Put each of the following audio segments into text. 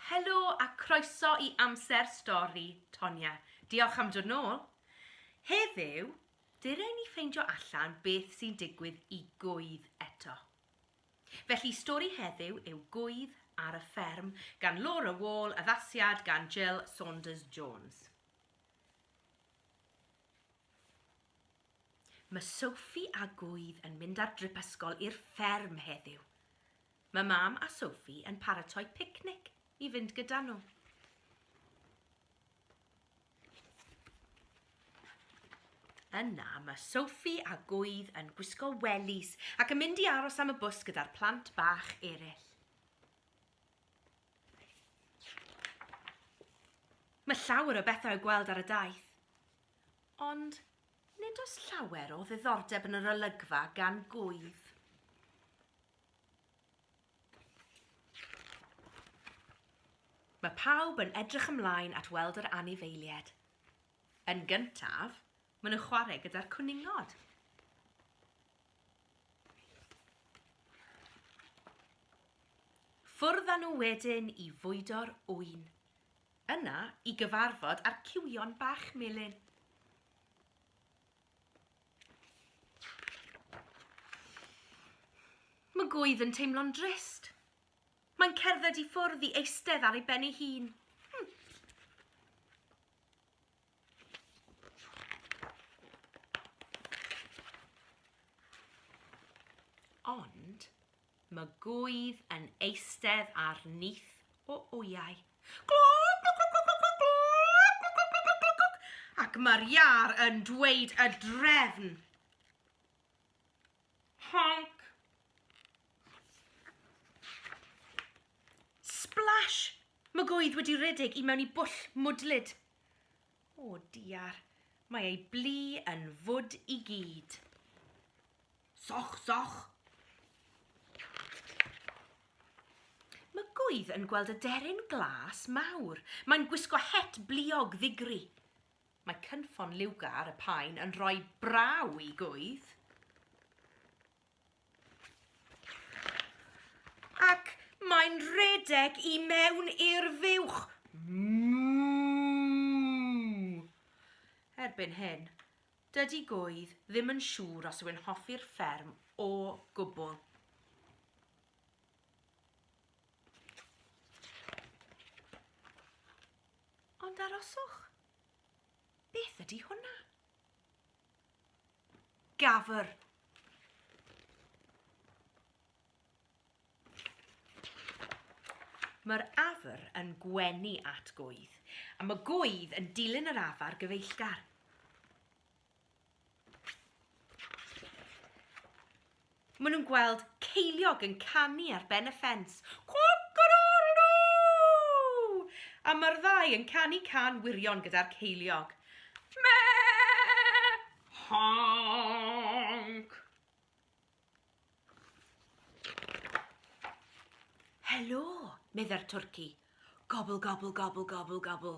Helo a croeso i Amser Stori, Tonya. Diolch am dod nôl. Heddiw, dere i ni ffeindio allan beth sy'n digwydd i Gwydd eto. Felly, stori heddiw yw Gwydd ar y Fferm gan Laura Wall, addasiad gan Jill Saunders Jones. Mae Sophie a Gwydd yn mynd ar drip ysgol i'r fferm heddiw. Mae Mam a Sophie yn paratoi picnic i fynd gyda nhw. Yna mae Sophie a Gwydd yn gwisgo wellies ac yn mynd i aros am y bws gyda'r plant bach eraill. Mae llawer o bethau i'w gweld ar y daith, ond nid oes llawer o ddiddordeb yn yr olygfa gan Gwydd. Mae pawb yn edrych ymlaen at weld yr anifeiliaid. Yn gyntaf, maen nhw'n chwarae gyda'r cwningod. Ffwrdd â nhw wedyn i fwydo'r ŵyn. Yna i gyfarfod â'r cywion bach melyn. Mae Gwydd yn teimlo'n drist. Mae'n cerdded i ffwrdd i eistedd ar ei ben ei hun. Hmm. Ond Mae gwydd yn eistedd ar nyth o wyau. Glwc, glwc, glwc, glwc, glwc, glwc, glwc, glwc, glwc, glwc, glwc. Ac mae'r iâr yn dweud y drefn. Honc. Splash! Mae gwydd wedi rhedeg i mewn i bwll mwdlyd. O diar, mae ei blu yn fwd i gyd. Soch, soch! Mae Gwydd yn gweld aderyn glas mawr. Mae'n gwisgo het bliog ddigri. Mae cynffon liwgar y paen yn rhoi braw i Gwydd. Ac mae'n rhedeg i mewn i'r fuwch. Mŵ! Erbyn hyn, Dydy Gwydd ddim yn siŵr os yw'n hoffi'r fferm o gwbl. Ond aroswch. Beth ydy hwnna? Gafr. Mae'r afr yn gwenu at Gwydd, a mae Gwydd yn dilyn yr afr gyfeillgar. Maen nhw'n gweld ceiliog yn canu ar ben y ffens. Coc-a-doo-doo! A mae'r ddau yn canu cân wirion gyda'r ceiliog. Me! Honk! Helo, meddai'r twrci. Gobl, gobl, gobl, gobl, gobl.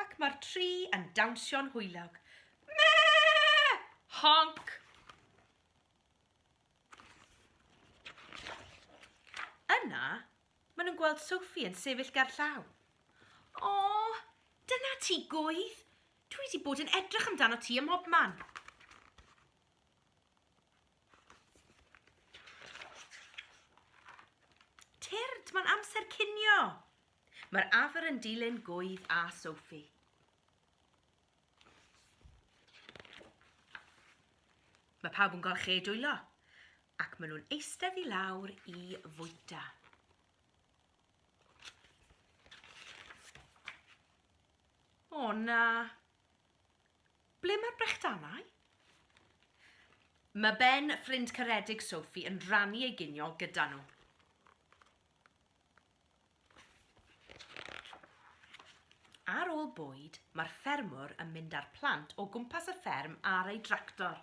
Ac mae'r tri yn dawnsio'n hwylog. Me! Honk! Yna, maen nhw'n gweld Sophie yn sefyll gerllaw. O, dyna ti, gwydd! Dwi wedi bod yn edrych amdano ti ym mhobman. Tyrd, mae'n amser cinio! Mae'r afr yn dilyn Gwydd a Sophie. Mae pawb yn golchi eu dwylo ac maen nhw'n eistedd i lawr i fwyta. O na! Ble mae'r brechdanau? Mae Ben, ffrind caredig Sophie, yn rhannu ei ginio gyda nhw. Ar ôl bwyd, mae'r ffermwr yn mynd â'r plant o gwmpas y fferm ar ei dractor.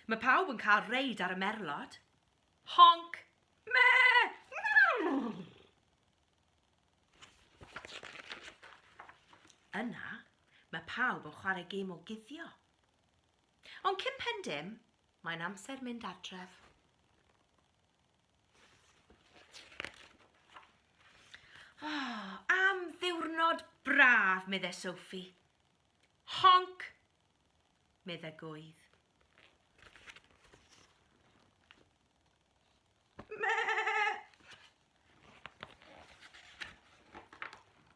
Mae pawb yn cael reid ar y merlod. Honc! Me! Yna, mae pawb yn chwarae gêm o guddio. Ond cyn pen dim, mae'n amser mynd adref. Oh, am ddiwrnod braf, meddai Sophie. Honc, meddai Gwydd.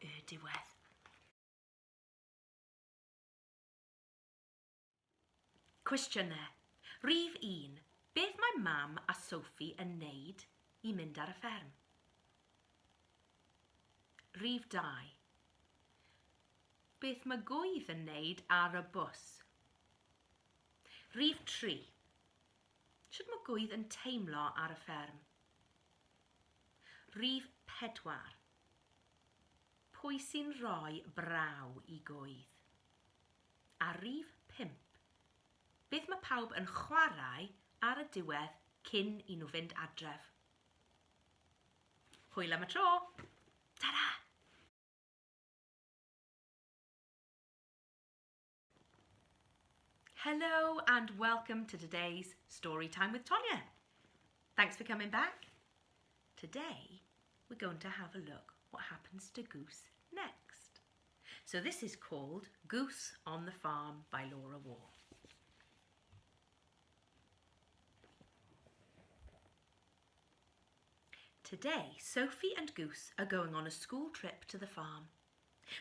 Y diwedd. Cwestiynau. Rhif 1. Beth mae Mam a Sophie yn neud i mynd ar y fferm? Rhif 2. Beth mae Gwydd yn neud ar y bws? Rhif 3. Sut mae Gwydd yn teimlo ar y fferm? Rhif 4. Pwy sy'n rhoi braw i Gwydd? A rhif 5. Beth mae pawb yn chwarae ar y diwedd cyn i nhw fynd adref? Hwyl am y tro! Ta-ra! Hello and welcome to today's Story Time with Tonya. Thanks for coming back. Today we're going to have a look what happens to Goose next. So this is called Goose on the Farm by Laura Waugh. Today, Sophie and Goose are going on a school trip to the farm.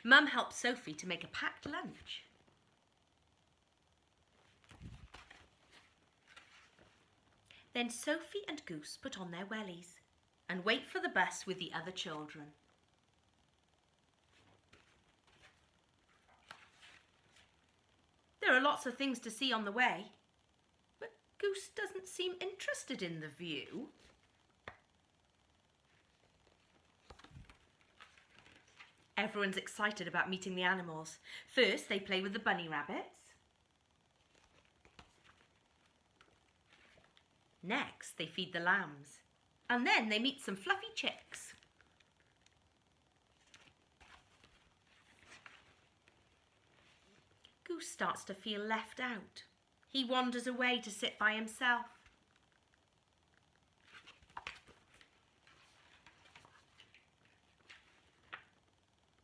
Mum helps Sophie to make a packed lunch. Then Sophie and Goose put on their wellies and wait for the bus with the other children. There are lots of things to see on the way, but Goose doesn't seem interested in the view. Everyone's excited about meeting the animals. First, they play with the bunny rabbits. Next, they feed the lambs. And then they meet some fluffy chicks. Goose starts to feel left out. He wanders away to sit by himself.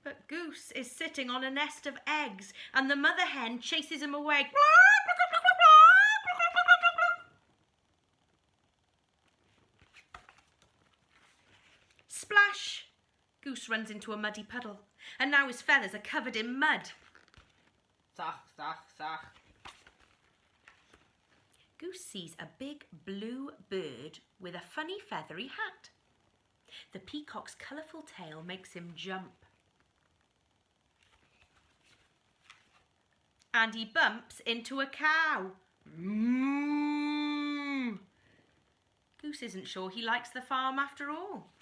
But Goose is sitting on a nest of eggs and the mother hen chases him away. Splash! Goose runs into a muddy puddle, and now his feathers are covered in mud. Sach, sach, sach. Goose sees a big blue bird with a funny feathery hat. The peacock's colourful tail makes him jump. And he bumps into a cow. Moo! Goose isn't sure he likes the farm after all.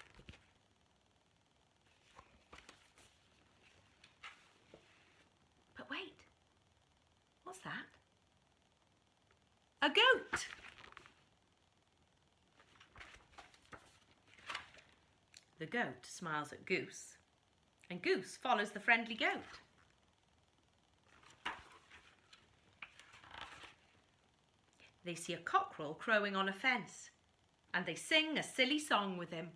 But wait, what's that? A goat! The goat smiles at Goose, and Goose follows the friendly goat. They see a cockerel crowing on a fence, and they sing a silly song with him.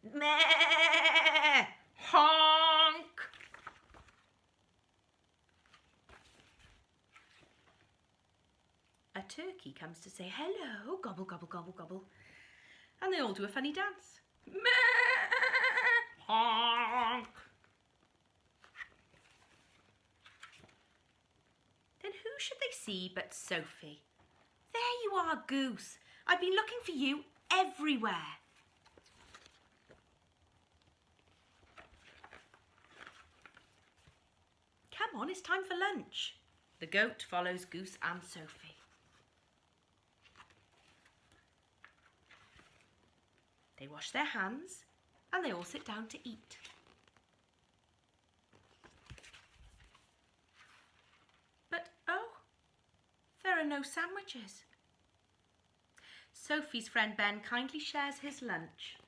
Cock-a-doodle-doo! Meh! Honk! A turkey comes to say hello, gobble, gobble, gobble, gobble. And they all do a funny dance. Meh! Honk! Then who should they see but Sophie? There you are, Goose. I've been looking for you everywhere. Come on, it's time for lunch. The goat follows Goose and Sophie. They wash their hands and they all sit down to eat. But oh, there are no sandwiches. Sophie's friend Ben kindly shares his lunch.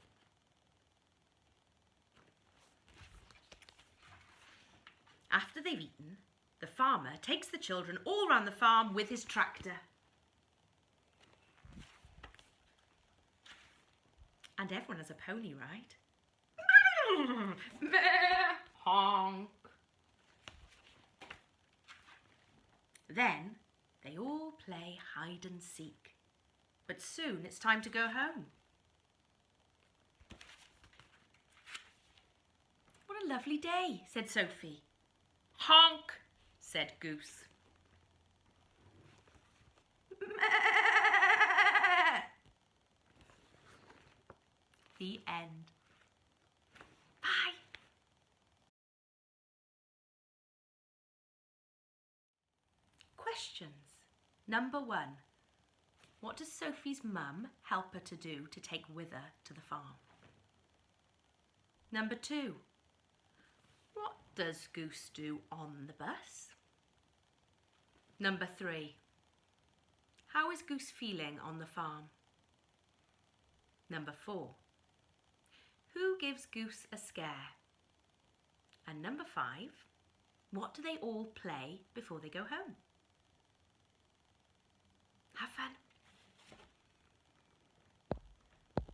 After they've eaten, the farmer takes the children all round the farm with his tractor. And everyone has a pony ride. Honk. Then they all play hide and seek. But soon it's time to go home. What a lovely day, said Sophie. Honk, said Goose. The end. Bye. Questions. Number one. What does Sophie's mum help her to do to take with her to the farm? Number two. What does Goose do on the bus? Number 3. How is Goose feeling on the farm? Number 4. Who gives Goose a scare? And number 5. What do they all play before they go home? Have fun.